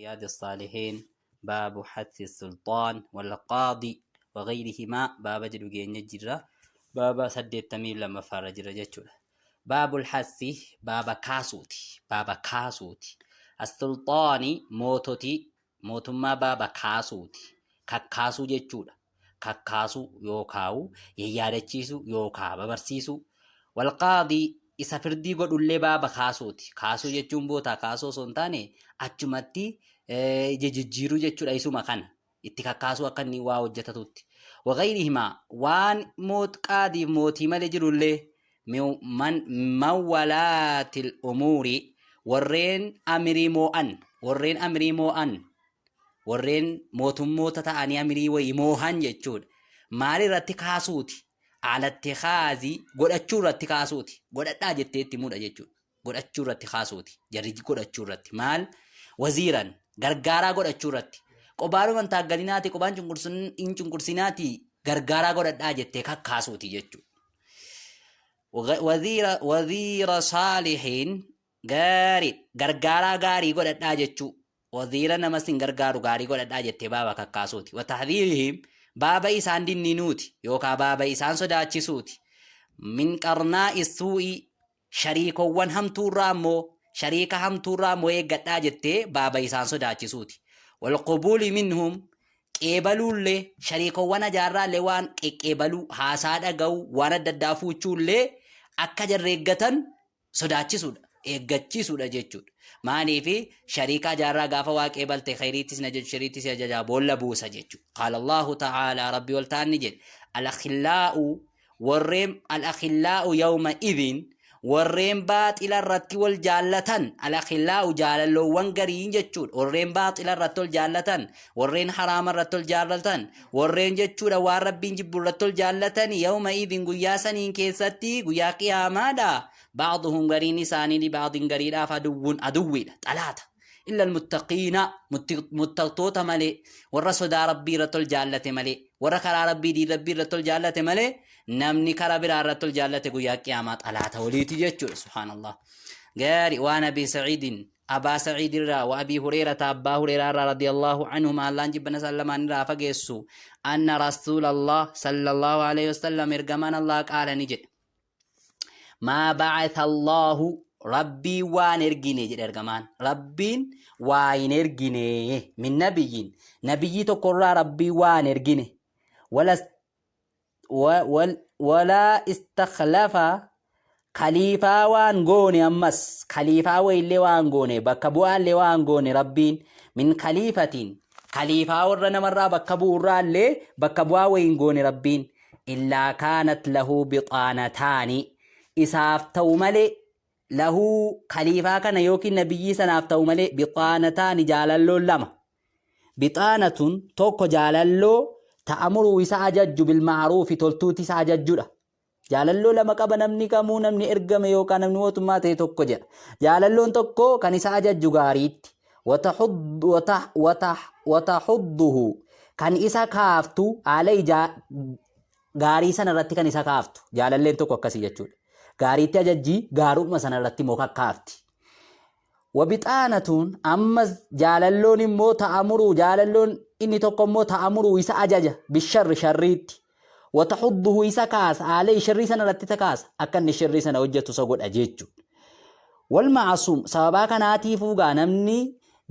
رياض الصالحين باب حث السلطان والقاضي وغيرهما باب جدو جرة باب سدتمي لما فرجر جتشولا باب الحث باب كاسوتي باب كاسوتي السلطان موتوتي موتما باب كاسوتي كاكاسو جتشولا كاكاسو يوكاو ييادچيسو يوكا ببرسيسو والقاضي isa firdii godhullee baaba kaasuuti. Kaasuu jechuun bootaa kaasuu osoo hin taane achumatti jijjiiruu jechuudha isuma kana. Itti kakkaasuu akka inni waa hojjetatutti. Wagayrihimaa waan qaadiif mootii malee jirullee man walaatil umuuri warreen amirii moo'an warreen amirii moo'an warreen mootummoota ta'anii amirii wayii moo'an jechuudha. Maal irratti kaasuuti? Alatti kaasii godhachuu irratti kaasuuti. Godhadhaa jettee itti mudha jechuudha. Godhachuu irratti kaasuuti. Jarri godhachuu irratti. Maal? Waziiran gargaaraa godhachuu irratti. Qobaaluma taaggalinaati qobaan hin cunqursinaati gargaaraa godhadhaa jettee kakkaasuuti jechuudha. Waziira saalihiin gaarii gargaaraa gaarii godhadhaa jechuu. Waziira nama sin gargaaru gaarii godhadhaa jettee baaba kakkaasuuti. Watahdhiirihim baaba isaan dinninuuti yookaan baaba isaan sodaachisuuti. Min qarnaa issuu'i shariikowwan hamtuurraa immoo shariika hamtuurraa immoo eeggadhaa jettee baaba isaan sodaachisuuti. Walqubuuli minhum qeebaluullee shariikowwan ajaarraallee waan qeqqeebaluu haasaa dhaga'uu waan adda addaa fuuchuullee akka jarri eeggatan sodaachisuudha. Eeggachiisuudha jechuudha. Maaliif shariika ajaarraa gaafa waa qeebalte khayriittis na jechu shariittis ajajaa boolla buusa jechuudha. Qaala Allahu ta'aalaa rabbi ol ta'an ni jedhe. Al-akhillaa'u warreen al-akhillaa'u yawma idin warreen baaxila irratti wal jaallatan al-akhillaa'u jaalalloowwan gariin jechuudha. Warreen baaxila irratti wal jaallatan warreen haraama irratti wal jaallatan warreen jechuudha waan rabbiin jibbu irratti wal jaallatan yawma idin guyyaa saniin keessatti guyyaa qiyaamaadha. Ba'duhum gariin isaanii li ba'din gariidhaaf aduwwun aduwwiidha xalaata. Illa almuttaqiina muttaqtoota malee warra sodaa rabbii irratti ol jaallate malee warra karaa rabbii diin rabbii irratti ol jaallate malee namni karaa biraa irratti ol jaallate guyyaa qiyaamaa xalaata waliiti jechuudha subhaanallah. Gaari waan Abii Saciidin Abaa Saciid irraa wa Abii Hureerata Abbaa Hureeraa irraa radiyallahu anhuma Allaan jibbana isaan lamaan irraa fageessu anna Rasuulallah sallallahu alaihi wasallam ergamaan Allah qaala ni jedhe. Maa ba'atha Allahu Rabbiin waan ergine jedhe ergamaan. Rabbiin waa hin ergine min nabiyyiin. Nabiyyii tokkorraa Rabbiin waan ergine. Wala walaa istakhlafa kaliifaa waan goone ammas kaliifaa wayillee waan goone bakka bu'aallee waan goone Rabbiin min kaliifatiin kaliifaa warra namarraa bakka bu'urraallee bakka bu'aa wayiin goone Rabbiin illaa kaanat lahu bixaanataani isaaf ta'u malee lahuu kaliifaa kana yookiin nabiyyii sanaaf ta'u malee bixaanataani jaalalloon lama bixaanatun tokko jaalalloo ta'amuruu isa ajajju bilma'aruufi toltuuti isa ajajjudha jaalalloo lama qaba namni kamuu namni ergame yookaan namni mootummaa ta'e tokko jedha jaalalloon tokko kan isa ajajju gaariitti wataxudduhu kan isa kaaftu haala ijaa gaarii sana irratti kan isa kaaftu jaalalleen tokko akkasii jechuudha. Gaariitti ajajjii gaarumma sana irratti immoo kakkaafti. Wabixaanatuun ammas jaalalloon immoo ta'amuruu jaalalloon inni tokko immoo ta'amuruu isa ajaja bisharri sharriitti. Wataxudduhu isa kaasa haala sharrii sana irratti isa kaasa akka inni sharrii sana hojjetu isa godha jechuudha. Wal ma'asuum sababaa kanaatiifuu gaa namni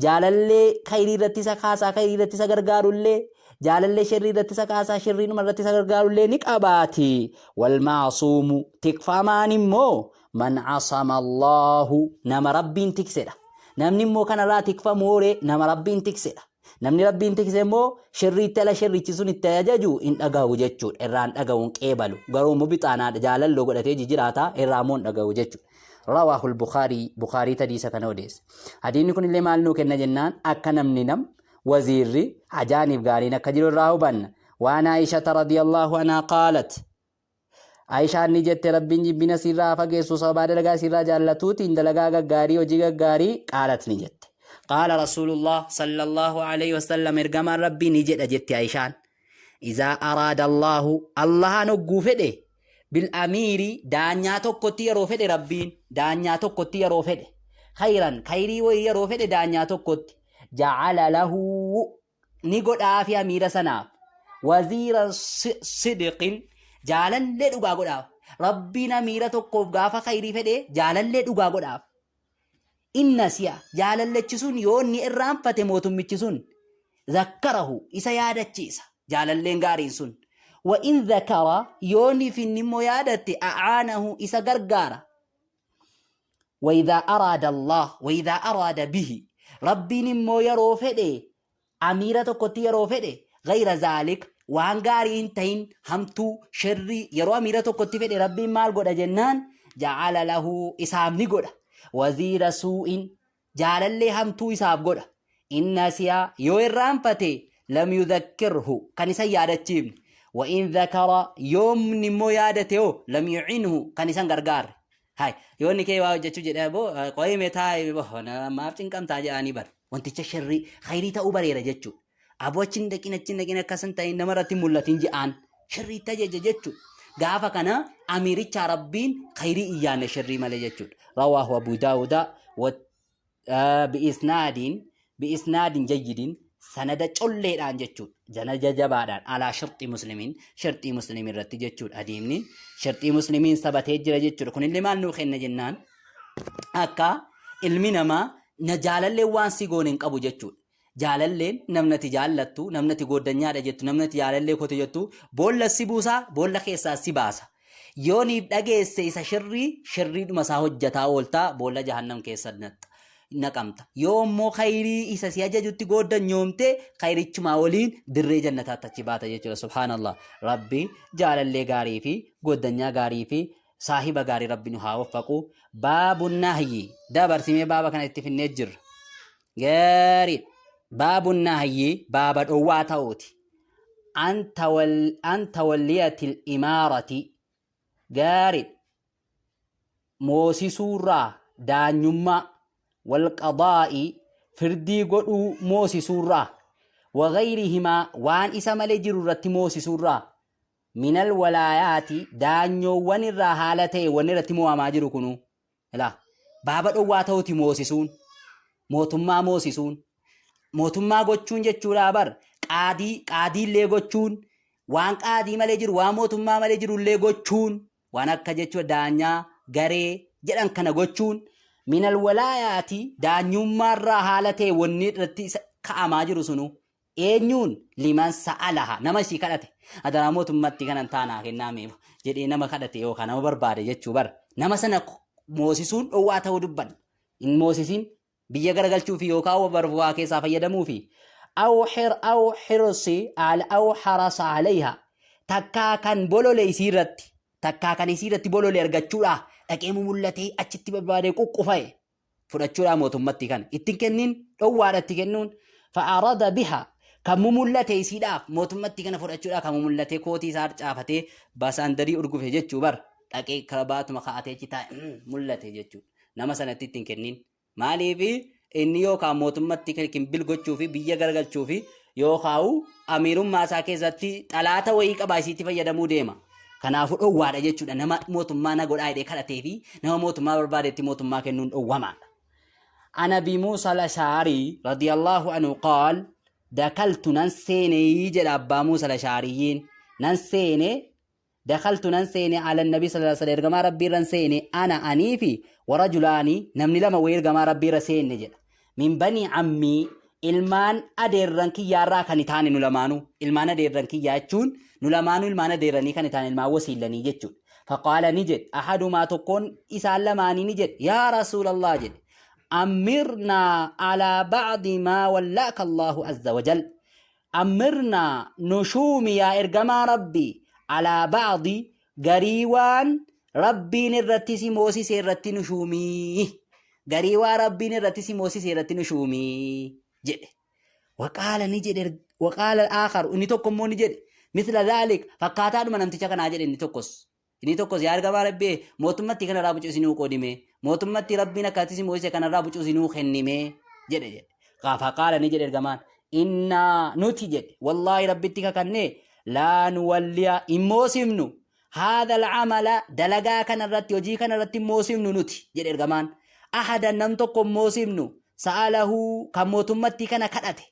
jaalallee khayrii irratti isa kaasaa khayrii irratti isa gargaarullee jaalallee sharrii irratti isa kaasaa sharriinuma irratti isa gargaarullee ni qabaati. Wal ma'asuumu tikfamaan immoo man asama Allahu nama rabbiin tiksedha. Namni immoo kanarraa tikfamu hooree nama rabbiin tiksedha. Namni Rabbiin tikse immoo shirriitti ala shirrichi sun itti ajaju hin dhagahu jechuudha. Irraa hin dhagahu hin qeebalu. Garuu immoo bixaanaadha jaalalloo godhatee jijjiraata irraa immoo hin dhagahu jechuudha. Rawaahul Bukaarii Bukaarii tadiisa kana odeesse. Hadiinni kunillee maal nuu kenna jennaan akka namni nam waziirri hajaaniif gaariin akka jiru irraa hubanna. Waan Aayishata radiyallahu anhaa qaalat Aayishaan ni jette Rabbiin jibbina siirraa haa fageessu sababaa dalagaa siirraa jaallatuutiin dalagaa gaggaarii hojii gaggaarii qaalat ni jette. Qaala Rasuulullah sallallahu alayhi wasallam ergamaan Rabbii ni jedha jette Aayishaan. Izaa araada Allahu Allahaan hogguu fedhe bil amiiri daanyaa tokkotti yeroo fedhe Rabbiin daanyaa tokkotti yeroo fedhe khayran khayrii wayii yeroo fedhe daanyaa tokkotti Jacala lahu ni godhaafi amiira sanaaf waziira sidiqin, jaalallee dhugaa godhaaf. Rabbiin amiira tokkoof gaafa khayrii fedhe jaalallee dhugaa godhaaf. Inna si'a jaalallechi sun yoo inni irraanfate mootummichi sun zakkarahu isa yaadachiisa jaalalleen gaariin sun. Wa in zakara yoo niif inni immoo yaadatte a'aanahu isa gargaara. Wayidhaa araada Allah wayidhaa araada bihi Rabbiin immoo yeroo fedhe amiira tokkotti yeroo fedhe gayra zaalik waan gaarii hin tahin hamtuu sherrii yeroo amiira tokkotti fedhe Rabbiin maal godha jennaan ja'ala lahu isaaf ni godha waziira suu'in jaalallee hamtuu isaaf godha. In nasiya yoo irraanfate lam yudhakkirhu kan isa hin yaadachiifne. Wa in dhakara yoo inni immoo yaadate hoo lam yu'inhu kan isa hin gargaarre. Hay yoo inni kee waa hojjechuu jedhe boo qoyii mee taa'i boo maaf cinqamtaa jedhanii bar. Wanticha sharrii khayrii ta'uu bareera jechuudha. Aboo achi hin dhaqin achi hin dhaqin akkas hin ta'in nama irratti hin mul'atin je'aan sharrii itti ajaja jechuudha. Gaafa kana amiirichaa Rabbiin khayrii hin yaanne sharrii malee jechuudha. Rawaahu Abu Daawuda bi'isnaadiin bi'isnaadin jayyidin sanada colleedhaan jechuudha. Sanada jabaadhaan alaa sharxii muslimiin sharxii musliim irratti jechuudha. Hadiimni sharxii muslimiin sabatee jira jechuudha. Kunillee maal nuu kenna jennaan akka ilmi namaa na jaalallee waan si goone hin qabu jechuudha. Jaalalleen namni ati jaallattu, namni ati gooddanyaadha jettu, namni ati jaalallee kooti jettu boolla si buusa, boolla keessaa si baasa. Yoo niif dhageesse isa shirrii, shirriidhuma isaa hojjataa oolta, boolla jahannam keessa naqamta. Yoo immoo khayrii isa si ajajutti gooddanyoomte, khayrichumaa waliin dirree jannataatti achi baata jechuudha. Subhaanallah. Rabbi jaalallee gaarii fi gooddanyaa gaarii fi saahiba gaarii Rabbi nu haa waffaqu. Baabu nahyi. Dabarsimee baaba kana itti finnee jirra. Gaariidha. Baabu nahyi baaba dhowwaa ta'uuti. An tawalliyatil imaarati. Gaariidha. Moosisuurraa daanyummaa wal qadaa'i firdii godhuu moosisuurraa wa gayrihimaa waan isa malee jiru irratti moosisuurraa minal walaayaati daanyoowwan irraa haala ta'e wanni irratti mo'amaa jiru kunuu Ilaa, baaba dhowwaa ta'uti moosisuun, mootummaa moosisuun, mootummaa gochuun jechuudha bar qaadii qaadiillee gochuun, waan qaadii malee jiru, waan mootummaa malee jirullee gochuun, waan akka jechuudha daanyaa, garee jedhan kana gochuun minal walaayaati daanyummaarraa haala ta'e wanni irratti isa ka'amaa jiru sunu eenyuun liman sa'alaha nama isii kadhate adaraa mootummatti kanan taanaa kennaa mee jedhee nama kadhate yookaan nama barbaade jechuu bar nama sana moosisuun dhowwaa ta'uu dubban hin moosisin biyya garagalchuufi yookaan waa keessaa fayyadamuufi aw hir aw hirsi al aw harasa alayha takkaa kan bolole isii irratti takkaa kan isii irratti bolole argachuudha dhaqee mumullatee achitti barbaadee quqqufa'e fudhachuudhaa mootummatti kana itti hin kennin dhowwaadha itti kennuun fa'arada biha kan mumullate isiidhaaf mootummatti kana fudhachuudhaa kan mumullate kootii isaa harcaafatee basaandarii urgufe jechuu bar dhaqee karabaatuma kaa'atee achi taa'e mul'ate jechuudha nama sanatti itti hin kennin maaliif inni yookaan mootummatti kimbil gochuu fi biyya garagalchuu fi yookaan amiirummaa isaa keessatti xalaata wayii qabaa isiitti fayyadamuu deema. Kanaafuu dhowwaadha jechuudha. Nama mootummaa na godhaa jedhee kadhatee fi nama mootummaa barbaadetti mootummaa kennuun dhowwamaadha. An Abi Muusa al-Ash'ari radiyallahu anhu qaal dakaltu nan seenee jedha Abbaa Muusa al-Ash'ariyyiin nan seene dakaltu nan seene ala nabi sallallahu alaihi wasallam ergamaa rabbii irran seene ana anii fi warajulaani namni lama wayii ergamaa rabbii irra seenne jedha. Min banii ammii ilmaan adeerran kiyyaarraa kan taane nu lamaanuu ilmaan adeerran kiyyaa jechuun nu lamaanuu ilmaan adeerranii kan taane ilmaan wasiillanii jechuudha. Faqaala ni jedhe ahadumaa tokkoon isaan lamaanii ni jedhe yaa rasuulallah jedhe amirnaa alaa ba'di maa wallaaka Allahu azza wajal amirnaa nu shuumi yaa ergamaa rabbii alaa ba'di garii waan Rabbiin irratti si moosise irratti nu shuumii. Garii waan Rabbiin irratti si moosise irratti nu shuumii jedhe. Waqaala ni jedhe waqaala aakharu inni tokko immoo ni jedhe mithla dhaalik fakkaataadhuma namticha kanaa jedhe inni tokkos. Inni tokkos yaa ergamaa Rabbii mootummatti kanarraa bucuu isinuu qoodime mootummatti Rabbiin akkatti si moosise kanarraa bucuu isinuu kennime jedhe jedhe. Gaafa qaala ni jedhe ergamaan innaa nuti jedhe wallaahi Rabbitti kakannee laa nuwalliya hin moosifnu haadha al'amala dalagaa kana irratti hojii kana irratti hin moosifnu nuti jedhe ergamaan ahadan nam tokko hin moosifnu Sa'alahu kan mootummattii kana kadhate.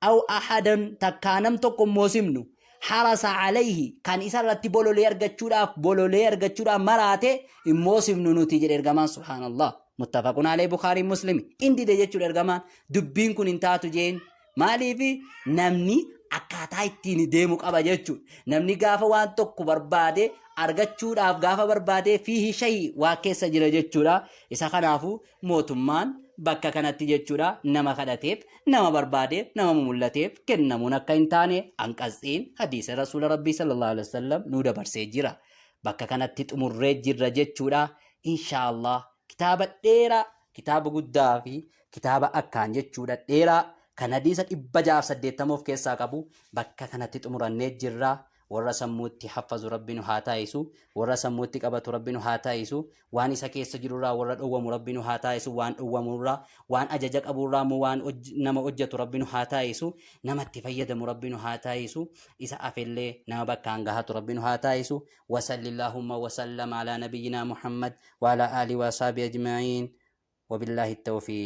Aw ahadan takkaa nam tokko hin moosifnu. Harasa alayhi kan isa irratti bololee argachuudhaaf maraate hin moosifnu nuti jedhe ergamaan, subhaanallah. Muttafaqun alayhi, Bukhaarii Muslimi. Indide jechuudha ergamaan, dubbiin kun hin taatu jeen. Maaliif? Namni akkaataa ittiin deemu qaba jechuudha. Namni gaafa waan tokko barbaade argachuudhaaf, gaafa barbaade fiihi shayi waa keessa jira jechuudha. Isa kanaafuu mootummaan bakka kanatti jechuudha nama kadhateef, nama barbaadeef, nama mul'ateef kennamuun akka hin taane anqatsiin hadiisa rasuula rabbii sallallahu alaihi wasallam nu dabarsee jira. Bakka kanatti xumurree jirra jechuudha. Inshaallah kitaaba dheeraa, kitaaba guddaa fi kitaaba akkaan jechuudha dheeraa kan hadiisa 680 of keessaa qabu bakka kanatti xumurannee jirra. Warra sammuutti haffazu rabbi nu haa taa'isu, warra sammuutti qabatu rabbi nu haa taa'isu, waan isa keessa jirurraa warra dhowwamu rabbi nu haa taa'isu, waan dhowwamurraa, waan ajaja qaburraa immoo waan nama hojjetu rabbi nu haa taa'isu, namatti fayyadamu rabbi nu haa taa'isu, isa afellee nama bakkaan gahatu rabbi nu haa taa'isu. وصل اللهم وسلم على نبينا محمد وعلى آله وأصحابه أجمعين وبالله التوفيق.